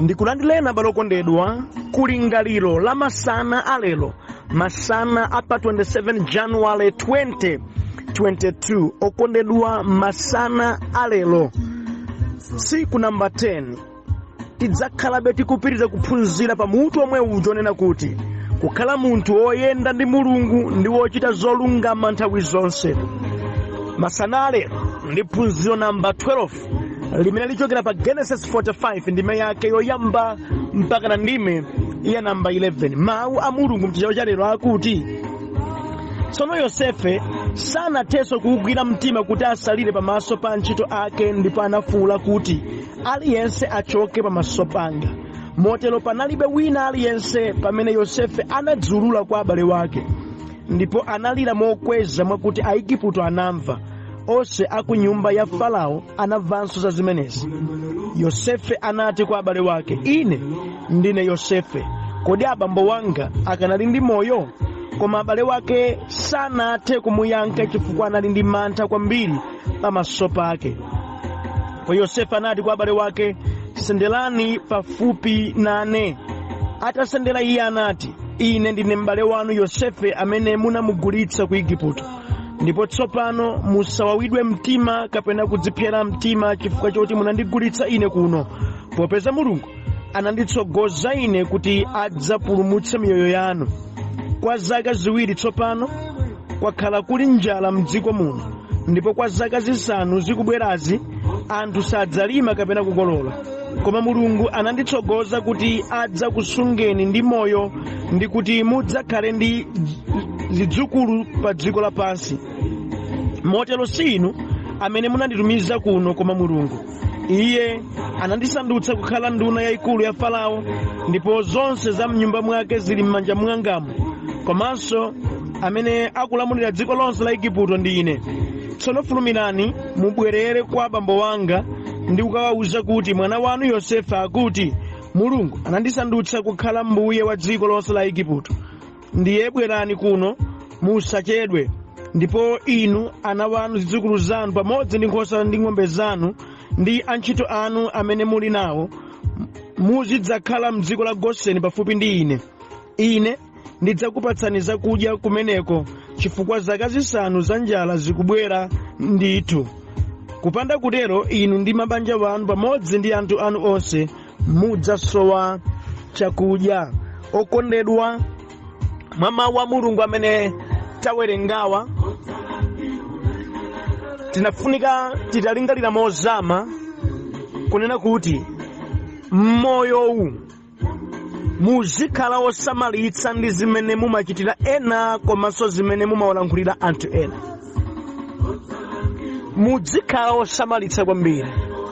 Ndikulandireni abale okondedwa kulingaliro la masana alero, masana apa 27 January 2022. Okondedwa, masana alero, tsiku namba 10, tidzakhalabe tikupitiriza kuphunzira pa mutu omwe uja onena kuti kukhala munthu woyenda ndi Mulungu ndi wochita zolungama nthawi zonse. Masana alero ndi phunziro namba 12 limene lichokera pa Genesis 45, ndime yake yoyamba mpaka na ndime ya namba 11. Mawu a Mulungu mchichewa cha lero akuti, tsono Yosefe sanathenso kuwugwira mtima kuti asalire pamaso pa antchito ake, ndipo anafuwula kuti, aliyense achoke pamaso panga. Motero panalibe wina aliyense pamene Yosefe anadziulula kwa abale wake, ndipo analira mokweza mwakuti Aigupto anamva. Onse a ku nyumba ya Farao anamvanso za zimenezi. Yosefe anati kwa abale wake, ine ndine Yosefe, kodi abambo wanga akanali ndi moyo? Koma abale wake sanathe kumuyankha chifukwa anali ndi mantha kwambiri pamaso pake. Ndipo Yosefe anati kwa abale wake, senderani pafupi nane. Atasendera iye anati, ine ndine m'bale wanu Yosefe amene munamugulitsa ku Igupto. Ndipo tsopano musawawidwe mtima kapena kudzipsera mtima chifukwa choti munandigulitsa ine kuno, popeza Mulungu ananditsogoza ine kuti adzapulumutse miyoyo yanu. Kwa zaka ziwiri tsopano kwakhala kuli njala mdziko muno, ndipo kwa zaka zisanu zikubwerazi anthu sadzalima kapena kukolola. Koma Mulungu ananditsogoza kuti adzakusungeni ndi moyo ndi kuti mudzakhale ndi zidzukulu pa dziko lapansi. Motero si inu amene munanditumiza kuno, koma Mulungu. Iye anandisandutsa kukhala nduna yayikulu ya Farao, ndipo zonse za mnyumba mwake zili m'manja mwangamu. Komanso amene akulamulira dziko lonse la Igupto ndi ine. Tsono fulumirani mubwerere kwa abambo wanga ndi kukawawuza kuti mwana wanu Yosefe akuti, Mulungu anandisandutsa kukhala mbuye wa dziko lonse la Igupto. Ndiye bwerani kuno, musachedwe. Ndipo inu, ana wanu, zidzukulu zanu, pamodzi ndi nkhosa ndi ng'ombe zanu ndi antchito anu amene muli nawo, muzidzakhala mdziko la Goseni pafupi ndi ine. Ine ndidzakupatsani zakudya kumeneko, chifukwa zaka zisanu za njala zikubwera ndithu. Kupanda kutero, inu ndi mabanja wanu pamodzi ndi anthu anu onse mudzasowa chakudya. Okondedwa, mwa mawu a Mulungu amene tawerengawa, tinafunika titalingalira mozama kunena kuti mmoyowu muzikhala osamalitsa ndi zimene mumachitira ena komanso zimene mumawalankhulira anthu ena. Muzikhala osamalitsa kwambiri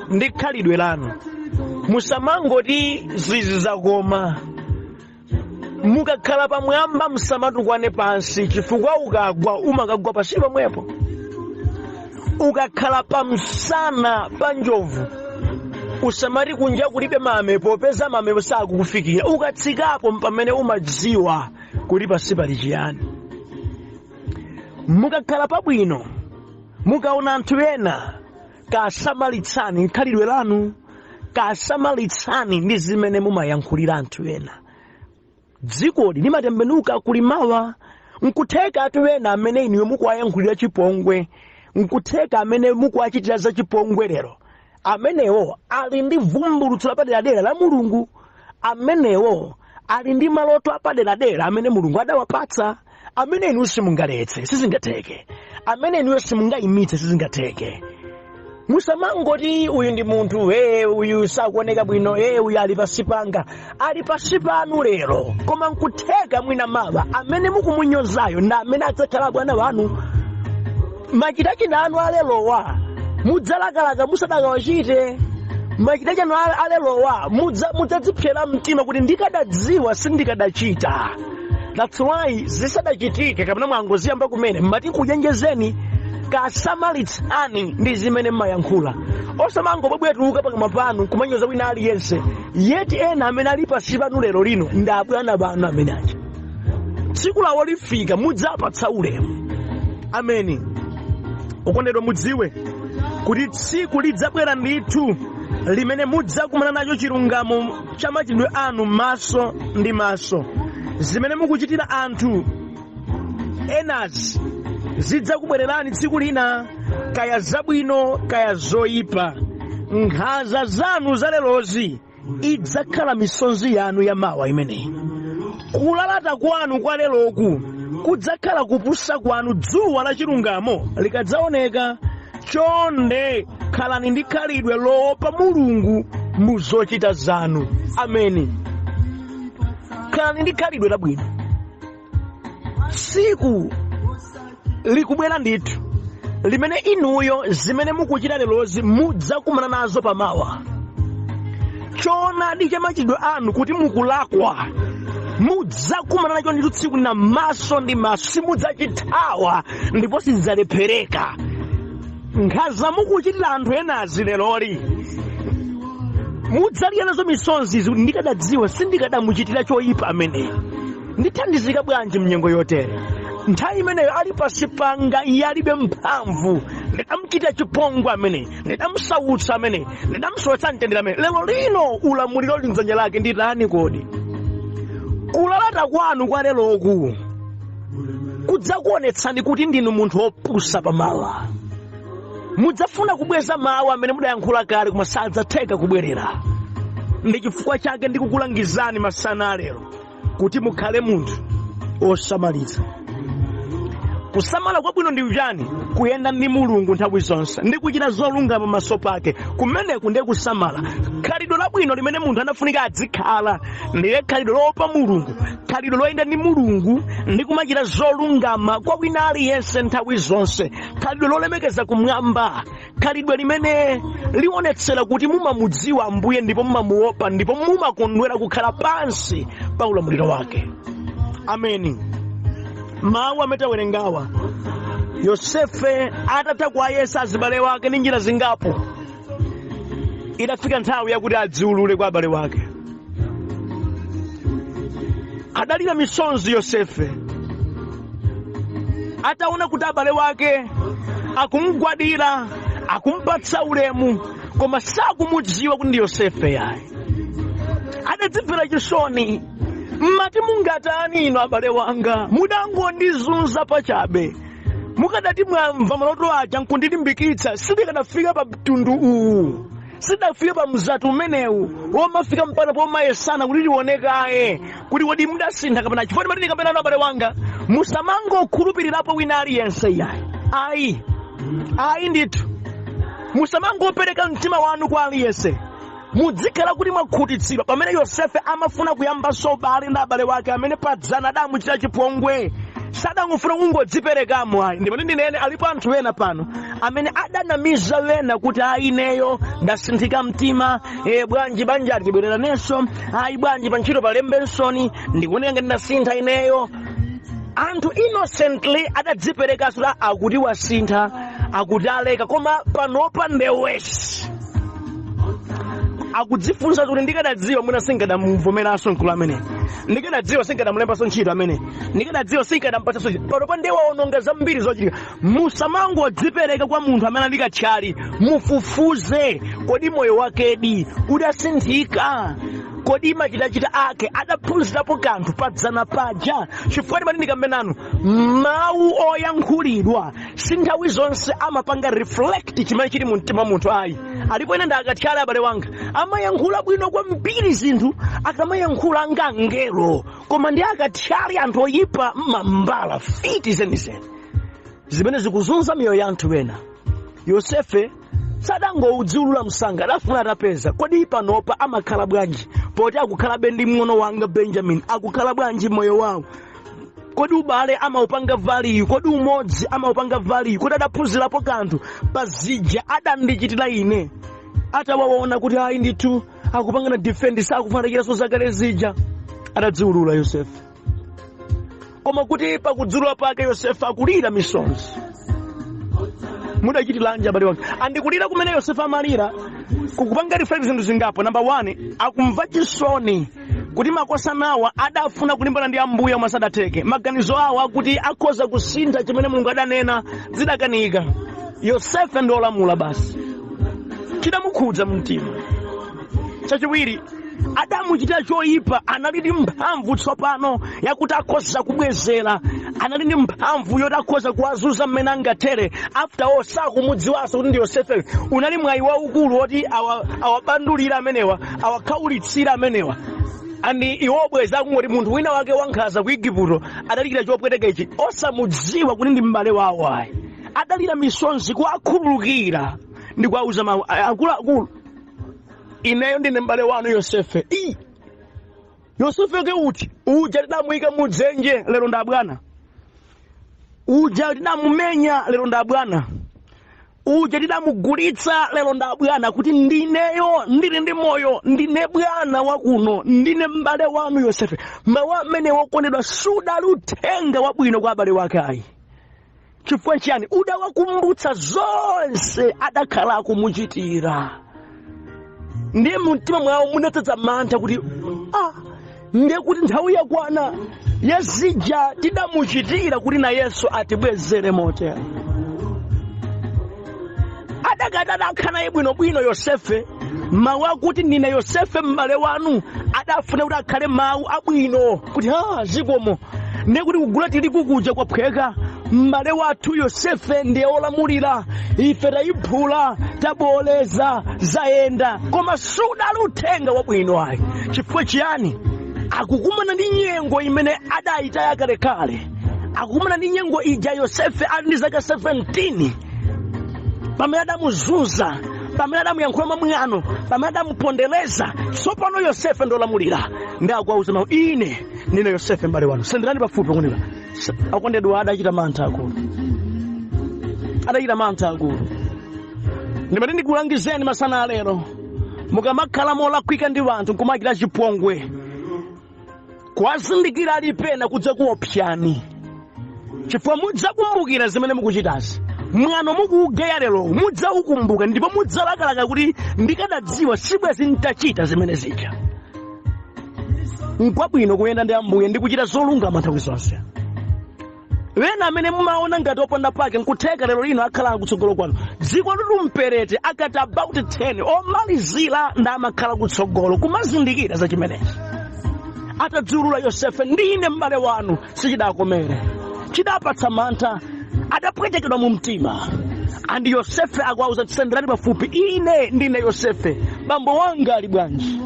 ndi khalidwe lanu. Musamangoti zizi zakoma. Mukakhala pamwamba musamatukwane pansi, chifukwa ukagwa umakagwa pansi pomwepo. Ukakhala pamsana pa njovu usamati kunja kulibe mame, popeza mame sakukufikira. Ukatsikapo pamene umadziwa kuti pansi pali chiyani. Mukakhala pabwino, mukaona anthu ena, kasamalitsani khalidwe lanu, kasamalitsani ndi zimene mumayankhulira anthu ena. Dzikoli limatembenuka kuli mawa. Nkutheka anthu ena amene inuyo mukuwayankhulira chipongwe, nkutheka amene mukuwachitira za chipongwe lero, amenewo ali ndi vumbulutso lapaderadera la Mulungu, amenewo ali ndi maloto apaderadera amene Mulungu adawapatsa, amene inuyo simungaletse, sizingatheke, amene inuyo simungayimitse, sizingatheke. Musamangoti uyu ndi munthu, uyu sakuoneka bwino, uyu ali pasi panga. Ali pasi panu lero, koma nkutheka mwina mawa amene mukumunyozayo ndi amene adzakhala bwana wanu. Machitachita anu alerowa mudzalakalaka musadakawachite. Machitachita anu alerowa mudzadzipsera mtima kuti ndikadadziwa sindikadachita. That's why zisadachitike kapena mwangoziyamba kumene, mmati nkuchenjezeni, kasamalitsani ndi zimene mmayankhula. Osamangobwebwetuka pakamwa panu kumanyoza wina aliyense, yeti ena amene ali pasi panu lero lino ndi abwana banu amene aja. Tsiku lawo lifika, mudzapatsa ulemu. Ameni. Okondedwa, mudziwe kuti tsiku lidzabwera ndithu Limene mudzakumana nacho chilungamo cha machitidwe anu maso ndi maso. Zimene mukuchitira anthu enazi zidzakubwererani tsiku lina, kaya zabwino kaya zoyipa. Nkhanza zanu zalerozi idzakhala misonzi yanu ya mawa imeneyi. Kulalata kwanu kwa leroku kudzakhala kupusa kwanu dzuwa la chilungamo likadzaoneka. Chonde khalani ndi khalidwe loopa Mulungu mu zochita zanu. Ameni. Khalani ndi khalidwe labwino. Tsiku likubwera ndithu limene inuyo zimene mukuchita lerozi mudzakumana nazo pamawa. Choonadi cha machitidwe anu kuti mukulakwa mudzakumana nacho ndithu tsiku lina maso ndi maso, simudzachithawa ndipo sizidzalephereka. Nkhanza mukuchitira anthu enazi leroli mudzalira nazo misonzi izi kuti ndikadadziwa sindikadamuchitira choyipa ameneyi, ndithandizika bwanji mnyengo yotere? Nthawi imeneyo ali pasi panga, iye alibe mphamvu, ndidamuchitira chipongwe amene, ndidamusautsa amene, ndidamusowetsa mtendere amene. Lero lino ulamuliro uli mdzanja lake, nditani kodi? Kulalata kwanu kwa leroku kudzakuonetsani kuti ndinu munthu wopusa pamawa. Mudzafuna kubweza mawu amene mudayankhula kale, koma sadzatheka kubwerera. Ndi chifukwa chake ndikukulangizani masana alero kuti mukhale munthu osamalitsa. Kusamala kwabwino ndi chani? Kuyenda ndi Mulungu nthawi zonse ndi kuchita zolungama pamaso pake. Kumeneku ndiye kusamala. Khalidwe labwino limene munthu anafunika adzikhala ndiye khalidwe loopa Mulungu, khalidwe loyenda ndi Mulungu ndi kumachita zolungama kwa wina aliyense nthawi zonse, khalidwe lolemekeza kumwamba, khalidwe limene lionetsera kuti mumamudziwa Ambuye ndipo mumamuopa ndipo mumakondwera kukhala pansi pa ulamuliro wake. Ameni. Mawu amene tawerengawa, Yosefe atatha kuwayesa azibale wake ndi njira zingapo, idafika nthawi yakuti adziulule kwa abale wake. Adalira misonzi Yosefe ataona kuti abale wake akumugwadira, akumpatsa ulemu, koma sakumudziwa kuti ndi Yosefe yayi. Adadzimvera chisoni, mmati mungatani inu abale wanga, mudangondizunza pachabe. Mukadati mwamva maloto aja nkundilimbikitsa, sindikadafika pa mtundu uwu, sindafika pa mzati umenewu womafika mpaka pomayesana kuti tionekaye kuti kodi mudasintha kapena. Chifukwa ndimati ndikambe nanu abale wanga, musamangokhulupirirapo wina aliyense yayi, ayi, ayi ndithu. Musamangopereka mtima wanu kwa aliyense, mudzikhala kuti mwakhutitsidwa. Pamene Yosefe amafuna kuyambanso ubale ndi abale wake amene padzana adamuchita chipongwe, sadangofuna kungodziperekamo ayi. Ndimati ndinene, alipo anthu ena pano amene adanamiza wena kuti ayi, ineyo ndasinthika mtima, bwanji banja tibwereranenso, ayi bwanji pa ntchito palembensoni, ndikuoneka ngati ndasintha ineyo. Anthu innocently adadziperekanso kuti akuti wasintha, akuti aleka, koma panopa ndewesi akudzifunsa kuti ndikadadziwa mwina sinkadamuvomeranso mkulu amene, ndikadadziwa sinkadamulembanso ntchito amene, ndikadadziwa sinkadampatsanso ntchito. Panopa ndiye waononga zambiri zochitika. Musamangodzipereka kwa munthu amene ali kathyali, mufufuze, kodi moyo wakedi udasinthika? Kodi machitachita ake adaphunzirapo kanthu padzana paja? Chifukwa ndimati ndikambe nanu, mawu oyankhulidwa si nthawi zonse amapanga reflect chimene chili mu mtima munthu ayi. Alipo ena ndi akathyali abale wanga, amayankhula bwino kwambiri zinthu, akamayankhula ngangelo, koma ndi akathyali, anthu oyipa, mambala, fiti zenizeni zimene zikuzunza miyoyo ya anthu ena. Yosefe sadangoudziulula msanga, adafuna atapeza kodi panopa amakhala bwanji, poti akukhalabe ndi mng'ono wanga Benjamin, akukhala bwanji moyo wawo? Kodi ubale amaupanga value? Kodi umodzi amaupanga value? Kodi adaphunzirapo kanthu pa zija adandichitira ine? Atawaona kuti ayi ndithu akupangana defend, sakufanikiranso zakale zija, adadziulula Yosefe. Koma kuti pakudziulula pake Yosefe akulira misonzi, mudachitiranji abale wanga? Andikulira kumene Yosefe amalira kukupanga reflect zinthu zingapo. Number 1, akumva chisoni kuti makosanawa adafuna kulimbana ndi Ambuye omwe asadatheke. Maganizo awo akuti akhoza kusintha chimene Mulungu adanena zidakanika. Yosefe ndi olamula basi. Chidamukhudza mumtima. Chachiwiri, adamuchitira choyipa, anali ndi mphamvu tsopano yakuti akhoza kubwezera, anali ndi mphamvu yoti akhoza kuwazunza mmene angathere. After all, sakumudziwanso kuti ndi Yosefe. Unali mwayi waukulu woti awabandulire amenewa, awakhaulitsire amenewa. Andi iwo bweza akungoti munthu wina wake wankhanza ku Igupto adalikira chopweteka ichi, osamudziwa kuti ndi m'bale wawo ayi. Adalira misonzi kuwakhululukira ndi kuwauza mawu akuluakulu, ineyo ndine m'bale wanu Yosefe. I Yosefe ke uti uja tidamuyika mudzenje, lero ndi abwana. Uja tidamumenya, lero ndi abwana. Uja tidamugulitsa, lero ndi abwana. Kuti ndineyo ndili ndi moyo, ndine bwana wakuno, ndine m'bale wanu Yosefe. Mawu amene, wokondedwa, sudali uthenga wabwino kwa abale wake ayi. Chifukwa chiyani? Udawakumbutsa zonse adakhala akumuchitira, ndiye mumtima mwawo munadzadza mantha kuti ndiye kuti nthawi yakwana yazija tidamuchitira kuti nayenso atibwezere motero. Adakati adakhala naye bwinobwino Yosefe, mawu akuti ndine Yosefe m'bale wanu adafuna kuti akhale mawu abwino, kuti ha, zikomo, ndiye kuti kugula tirigu kuja kwaphweka, m'bale wathu Yosefe ndiye wolamulira, ife tayiphula, taboleza, zayenda. Koma sudali uthenga wabwino ayi. Chifukwa chiyani? Akukumana ndi nyengo imene adayitaya kalekale. Akukumana ndi nyengo ija Yosefe ali ndi zaka 17, pamene adamuzunza, pamene adamuyankhula mwamwano, pamene adamupondereza. Tsopano Yosefe ndolamulira, ndi akuwauza mawu, ine ndine Yosefe m'bale wanu, senderani pafupi. Okondedwa, akondedwa, adachita mantha akulu, adachita mantha akulu. Ndimati ndikulangizeni masana alero, mukamakhala molakwika ndi wanthu nkumachita chipongwe, kuwazindikira ali pena kudza kuopsani, chifukwa mudzakumbukira zimene mukuchitazi. Mwano mukuugeya lero mudzaukumbuka, ndipo mudzalakalaka kuti ndikadadziwa sibwezi ntachita zimene zija. Nkwabwino kuyenda ndi Ambuye ndi kuchita zolungama nthawi zonse. Wena amene mumaona ngati oponda pake, nkutheka lero lino akhala kutsogolo kwanu. Dziko litumperete akati about 10 omalizira ndi amakhala kutsogolo, kumazindikira za chimenechi. Atadziulula Yosefe, ndine m'bale wanu, sichidakomere, chidapatsa mantha, adapwetekedwa mu mtima. Andi Yosefe akuwauza, senderani pafupi, ine ndine Yosefe, bambo wanga ali bwanji?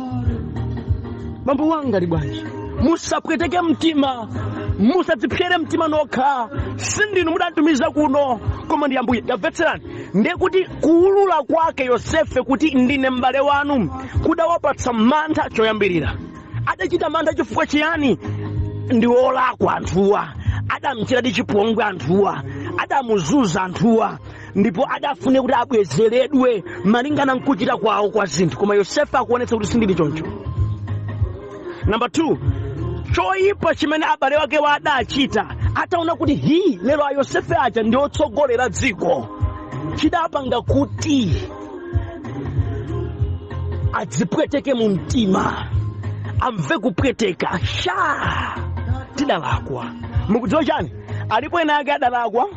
Bambo wanga ali bwanji? Musapweteke mtima, musadzipsere mtima nokha, sindinu mudantumiza kuno koma ndi Ambuye. Tamvetserani, ndiye kuti kuulula kwake Yosefe kuti ndine m'bale wanu kudawapatsa mantha choyambirira. Adachita mantha chifukwa chiyani? Ndi olakwa anthuwa, adamchitadi chipongwe anthuwa, adamuzunza anthuwa, ndipo adafune kuti abwezeredwe malingana nkuchita kwawo kwa zinthu. Koma Yosefe akuonetsa kuti sindili choncho. Namba 2, choyipa chimene abale wake wa adachita, ataona kuti hi, lero a Yosefe aja ndi otsogolera dziko, chidapanga kuti adzipweteke mu mtima, amve kupweteka, sha, tidalakwa. Mukudziwa chani? Alipo ena ake adalakwa,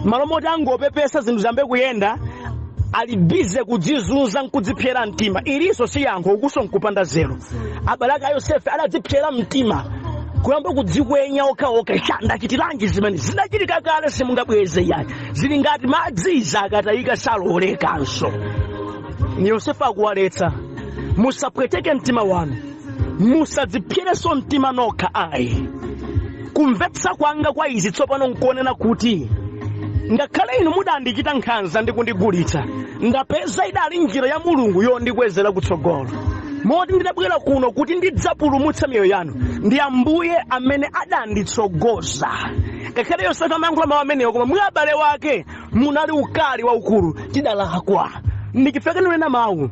malo moti angopepesa zinthu ziyambe kuyenda, ali busy kudzizunza nkudzipsera mtima. Ilinso si yankho, ukuso nkupanda zero. Abale ake a Yosefe adadzipsera mtima, kuyamba kudzikwenya okhaokha, sha, ndachitiranji zimene zidachitika kale, simungabweze yani, zili ngati madzi akatayika salolekanso. Ni Yosefe akuwaletsa, musapweteke mtima wanu, musadzipserenso mtima nokha ayi. Kumvetsa kwanga kwa izi tsopano nkuonena kuti ngakhale inu mudandichita nkhanza ndi kundigulitsa, ndapeza idali njira ya Mulungu yondikwezera kutsogolo, moti ndidabwera kuno kuti ndidzapulumutsa miyoyo yanu. Ndi Ambuye amene adanditsogoza. Ngakhale Yosefe amayankhula mawu amenewo, koma mwa abale wake munali ukali waukulu, tidalakwa. Ndichifukwa ndinena mawu,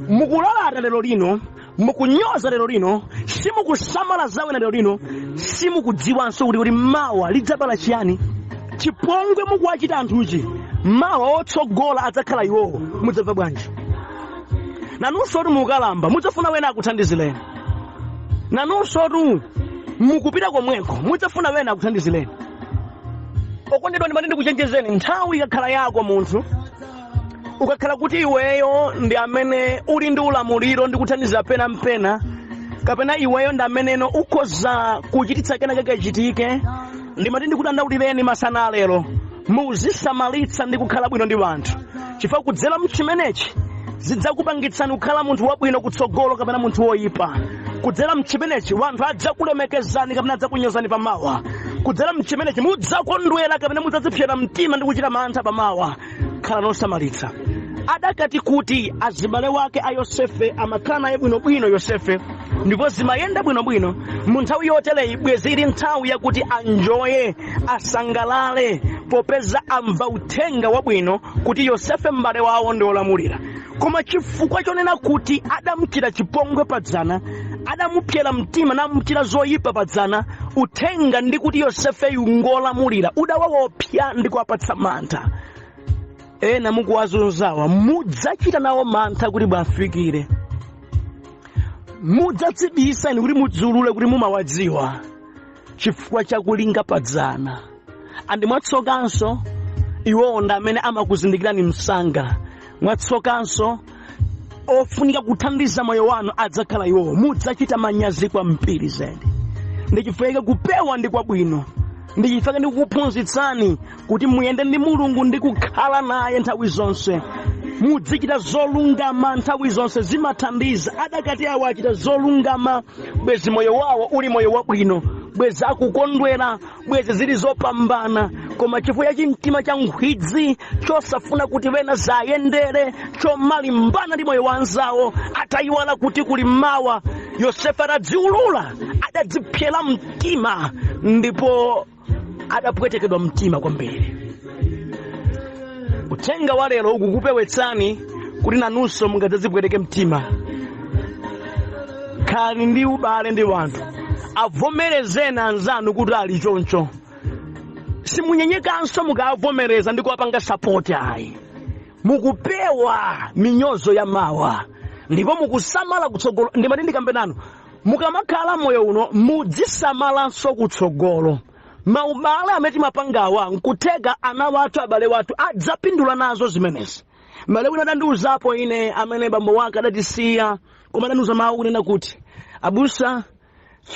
mukulalata lero lino, mukunyoza lero lino, simukusamala zawena lero lino, simukudziwanso kuti mawa lidzabala chiyani. Chipongwe mukuwachita anthuchi, mawa otsogola adzakhala iwowo, mudzamva bwanji? Nanunso tu mukalamba mudzafuna wena akuthandizireni. Nanunso tu mukupita komweko mudzafuna wena akuthandizireni. Okondedwa, ndimati ndikuchenjezeni, nthawi ikakhala yako munthu Ukakhala kuti iweyo ndi amene uli ndi ulamuliro ndi kuthandiza pena mpena, kapena iweyo ndi ameneno ukhoza kuchititsa kena kake kachitike, ndimati ndikudandaulireni masana alero, muzisamalitsa ndi kukhala bwino ndi wanthu, chifukwa kudzera mchimenechi zidzakupangitsani kukhala munthu wabwino kutsogolo kapena munthu woyipa. Kudzera mchimenechi wanthu adzakulemekezani kapena adzakunyozani pamawa. Kudzera mchimenechi mudzakondwera kapena mudzadzipsera mtima ndi kuchita mantha pamawa. Khala nosamalitsa. Adakati kuti azibale wake a Yosefe amakhala naye bwinobwino Yosefe ndipo zimayenda bwinobwino, mu nthawi yotereyi bwezi ili nthawi yakuti anjoye, asangalale, popeza amva uthenga wabwino kuti Yosefe m'bale wawo ndi wolamulira. Koma chifukwa chonena kuti adamuchita chipongwe padzana, adamupsera mtima namuchita zoyipa padzana, uthenga ndi kuti Yosefeyu ngolamulira udawaopsa ndi kuwapatsa mantha. Ena mukuwazunzawa mudzachita nawo mantha kuti bwafikire, mudzadzibisa inu kuti mudziulule kuti mumawadziwa chifukwa chakulinga padzana. Andi mwatsokanso iwowo ndi amene amakuzindikirani msanga. Mwatsokanso ofunika kuthandiza moyo wanu adzakhala iwowo. Mudzachita manyazi kwambiri zedi. Ndichifukwa kupewa ndi kwabwino. Ndichifukwa ndikukuphunzitsani kuti muyende ndi Mulungu ndi kukhala naye nthawi zonse. Mudzichita zolungama nthawi zonse, zimathandiza. Adakati awo achita zolungama, bwezi moyo wawo uli moyo wabwino, bwezi akukondwera, bwezi zili zopambana. Koma chifukwa cha chimtima cha nkhwidzi chosafuna kuti wena zayendere, chomalimbana ndi moyo wa anzawo, atayiwala kuti kuli mawa. Yosefe atadziulula adadzipsera mtima ndipo adapwetekedwa mtima kwambiri. Uthenga wa lero ukukupewetsani kuti nanunso mungadzadzipweteke mtima. Khalani ndi ubale ndi wanthu, avomerezeni anzanu kuti ali choncho. Simunyenyekanso mukavomereza ndi kuwapanga sapoti ayi. Mukupewa minyozo ya mawa ndipo mukusamala kutsogolo. Ndimati ndikambe nanu, mukamakhala moyo uno mudzisamalanso kutsogolo. Maubale amene timapangawa nkutheka ana wathu, abale wathu adzapindula nazo zimenezi. M'bale wina adandiuzapo ine, amene bambo wake adatisiya, koma adandiuza mawu kunena kuti, abusa,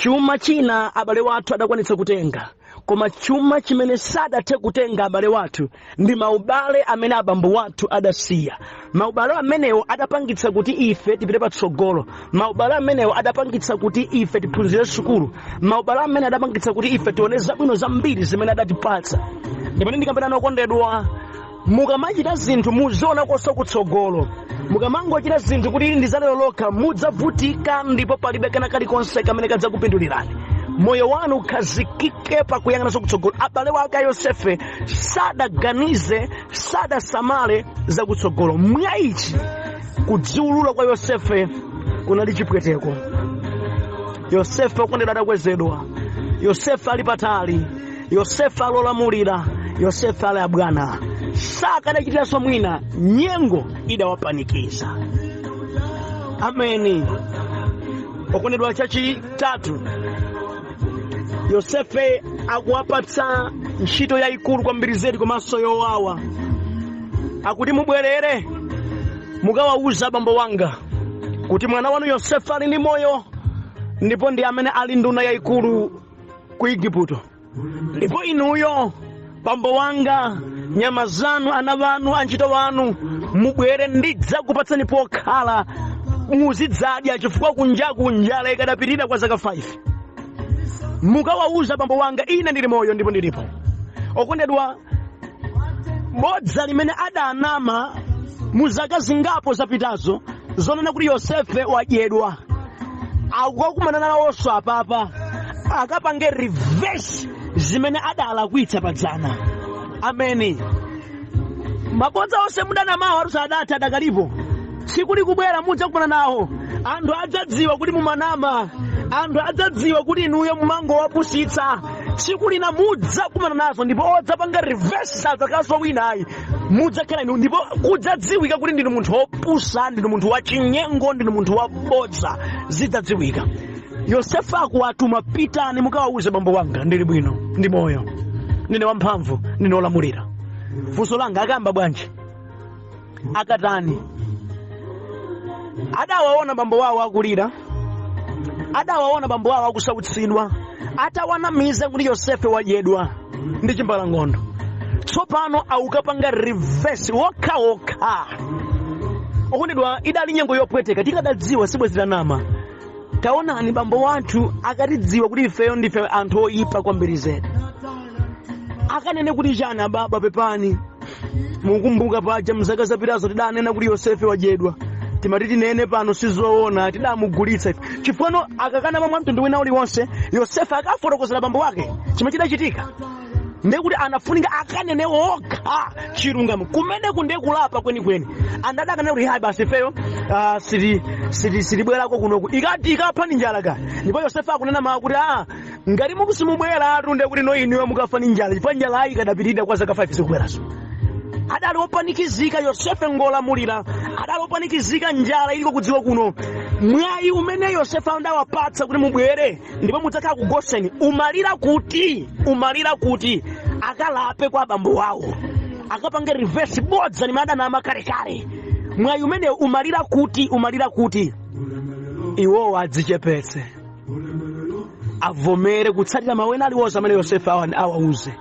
chuma china abale wathu adakwanitsa kutenga, koma chuma chimene sadathe kutenga abale wathu ndi maubale amene abambo wathu adasiya. Maubale amenewo adapangitsa kuti ife tipite patsogolo. Maubale amenewo adapangitsa kuti ife tiphunzire sukulu. Maubale amene adapangitsa kuti ife tione zabwino zambiri zimene adatipatsa. Ndimene ndikambena nokondedwa, mukamachita zinthu muziona koso kutsogolo. Mukamangochita zinthu kuti ili ndi zalero lokha, mudzavutika ndipo palibe kena kalikonse kamene kadzakupindulirani. Moyo wanu ukhazikike pakuyang'ananso kutsogolo. Abale wake a Yosefe sadaganize, sadasamale zakutsogolo. Mwa ichi kudziulula kwa Yosefe kunali chipweteko. Yosefe okondedwa adakwezedwa, Yosefe ali patali, Yosefe alolamulira, Yosefe ali abwana. Sakanachitiranso mwina, nyengo idawapanikiza. Ameni. Okondedwa, chachitatu, Yosefe akuwapatsa ntchito yayikulu kwambiri zedi komanso yowawa. Akuti mubwerere mukawawuza abambo wanga kuti mwana wanu Yosefe ali ndi moyo ndipo ndi amene ali nduna yayikulu ku Igupto, ndipo inuyo bambo wanga, nyama zanu, ana wanu, antchito wanu, mubwere, ndidzakupatsani pokhala, muzidzadya, chifukwa kunjaku njala ikadapitirira kwa zaka 5. Mukawawuza bambo wanga ine ndili moyo ndipo ndilipo. Okondedwa, bodza limene adanama mu zaka zingapo zapitazo zonena kuti Yosefe wadyedwa, akukakumana nawonso apapa akapange reverse zimene adalakwitsa padzana. Ameni. Mabodza onse mudanamawo atu sadatha, adakalipo. Tsiku likubwera mudzakumana nawo. Anthu adzadziwa kuti mumanama, anthu adzadziwa kuti inuyo mumangowapusitsa. Tsiku lina mudzakumana nazo ndipo odzapanga reverse sadzakhalanso wina ayi, mudzakhala inu, ndipo kudzadziwika kuti ndinu munthu wopusa, ndinu munthu wachinyengo, ndinu munthu wabodza. Zidzadziwika. Yosefe akuwatuma, pitani mukawawuze bambo wanga ndili bwino, ndi moyo, ndine wamphamvu, ndine wolamulira. Funso langa, akamba bwanji? Akatani? Adawaona bambo wawo akulira, adawaona bambo wawo akusautsidwa, atawanamiza kuti Yosefe wadyedwa ndi chimbalangondo. Tsopano aukapanga reverse wokhawokha. Okondedwa, idali nyengo yopweteka. Tikadadziwa sibwezi titanama. Taonani, bambo wathu akatidziwa kuti ifeyo ndife anthu oyipa kwambiri zedi, akanene kuti chani? Ababa, pepani, mukumbuka paja mzaka zapitazo tidanena kuti Yosefe wadyedwa? Timati tinene pano sizoona, tidamugulitsa ife. Chifukwa akakana mwa mtundu wina uliwonse, Yosefe akafotokozera bambo wake chimene chidachitika. Ndiye kuti anafunika akanene wokha chilungamo kumeneku, ndiye kulapa kwenikweni. Anthu adakanena kuti hayi, basi, ifeyo sitibwerako kunoku, ikati ikapha ni njala ka. Ndipo Yosefe akunena mawu kuti ngati mukusimubweratu, ndiye kuti no inuyo mukafa ni njala, chifukwa njala ayi ikadapitirira kwa zaka 5 zikubwerazo. Adali opanikizika. Yosefe ngolamulira, adali opanikizika, njala iliko kudziko kuno. Mwayi umene Yosefe adawapatsa kuti mubwere ndipo mudzakhala ku Goseni umalira kuti akalape kwa abambo wawo, akapange reverse bodza limene adanama kalekale. Mwayi umene umalira kuti iwowo adzichepetse, avomere kutsatira mawu ena aliwonse amene Yosefe awauze,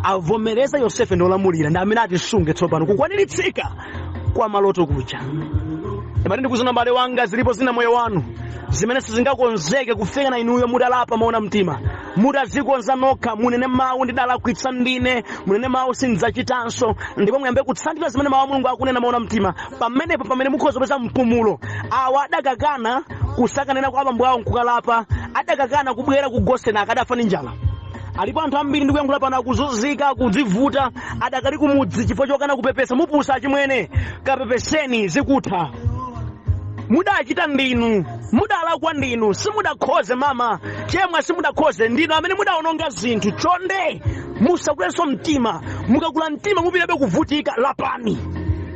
avomereza Yosefe ndi olamulira, ndi amene atisunge. Tsopano kukwaniritsidwa kwa maloto kuja. Imati ndikuzina, m'bale wanga, zilipo zina moyo wanu zimene sizingakonzeke kufika na inuyo mutalapa moona mtima, mutazikonza nokha, munene mawu, "Ndidalakwitsa ndine," munene mawu, "Sindidzachitanso," ndipo muyambe kutsatira zimene mawu a Mulungu akunena moona mtima. Pamenepo pamene mukhoza kupeza mpumulo. Awa adakakana kusakanena kwa abambo awo nkukalapa, adakakana kubwera ku Goseni, akadafa ndi njala. Alipo anthu ambiri ndikuyankhula pano akuzunzika, kudzivuta, adakali kumudzi chifukwa chokana kupepesa. Mupusa achimwene, kapepeseni, zikutha. Mudachita ndinu, mudalakwa ndinu, simudakhoze mama chemwa, simudakhoze, ndinu amene mudaononga zinthu. Chonde musakulenso mtima. Mukakula mtima mupitabe kuvutika. Lapani,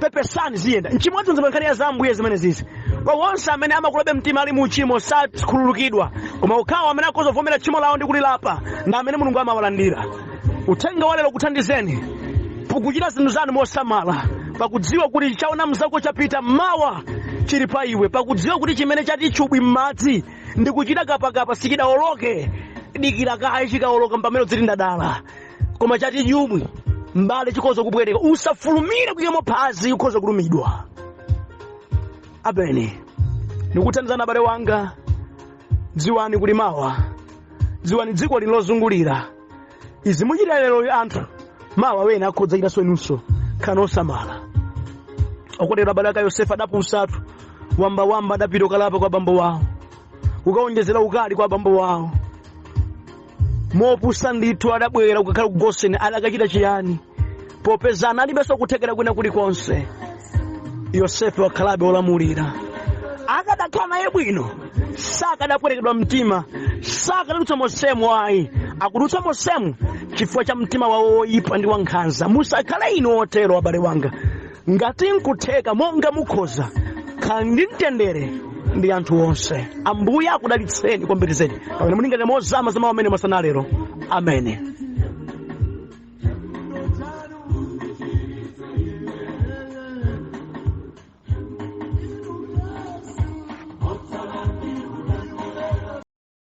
pepesani, ziyenda. Nchimodzi pa nkhani ya za Ambuye zimene zizi. Kwa wonse amene amakulabe mtima ali mu uchimo sakhululukidwa, koma okhawo amene akhoza kuvomera tchimo lawo ndi kulilapa ndi amene Mulungu amawalandira. Uthenga wa lero kuthandizeni pukuchita zinthu zanu mosamala, pakudziwa kuti chaona mzako chapita, mawa chili pa iwe, pakudziwa kuti chimene chati chubwi m'madzi ndikuchita kapakapa sichidawoloke, dikira kaye chikawoloka pamene udziti ndadala. Koma chati chubwi mbale chikhoza kubwereka, usafulumire kuyikamo phazi, ukhoza kulumidwa. Abene ndikuthandizana, abale wanga, dziwani kuli mawa, dziwani dziko lino lozungulira. Izi muchita lero anthu, mawa wena akhoza chitanso inunso. Khalani osamala. Okondedwa abale aka Yosefe adapusatu wambawamba, adapita kukalapa kwa abambo wawo, kukaonjezera ukali kwa abambo wawo. Mopusa ndithu adabwera kukakhala ku Goseni. Adakachita chiyani popeza analibenso kuthekera kwina kulikonse? Yosefe wakhalabe olamulira. Akadakhala naye bwino sakadapwerekedwa mtima, sakadadutsa mosemu ayi. Akudutsa mosemu chifukwa cha mtima wawo woyipa ndi wankhanza. Musakhale inu otero, abale wanga. Ngati nkutheka, monga mukhoza, khalani ndi mtendere ndi anthu onse. Ambuye akudalitseni kwambiri zedi pamene mulingalira mozama za mawu amene masana lero. Amene.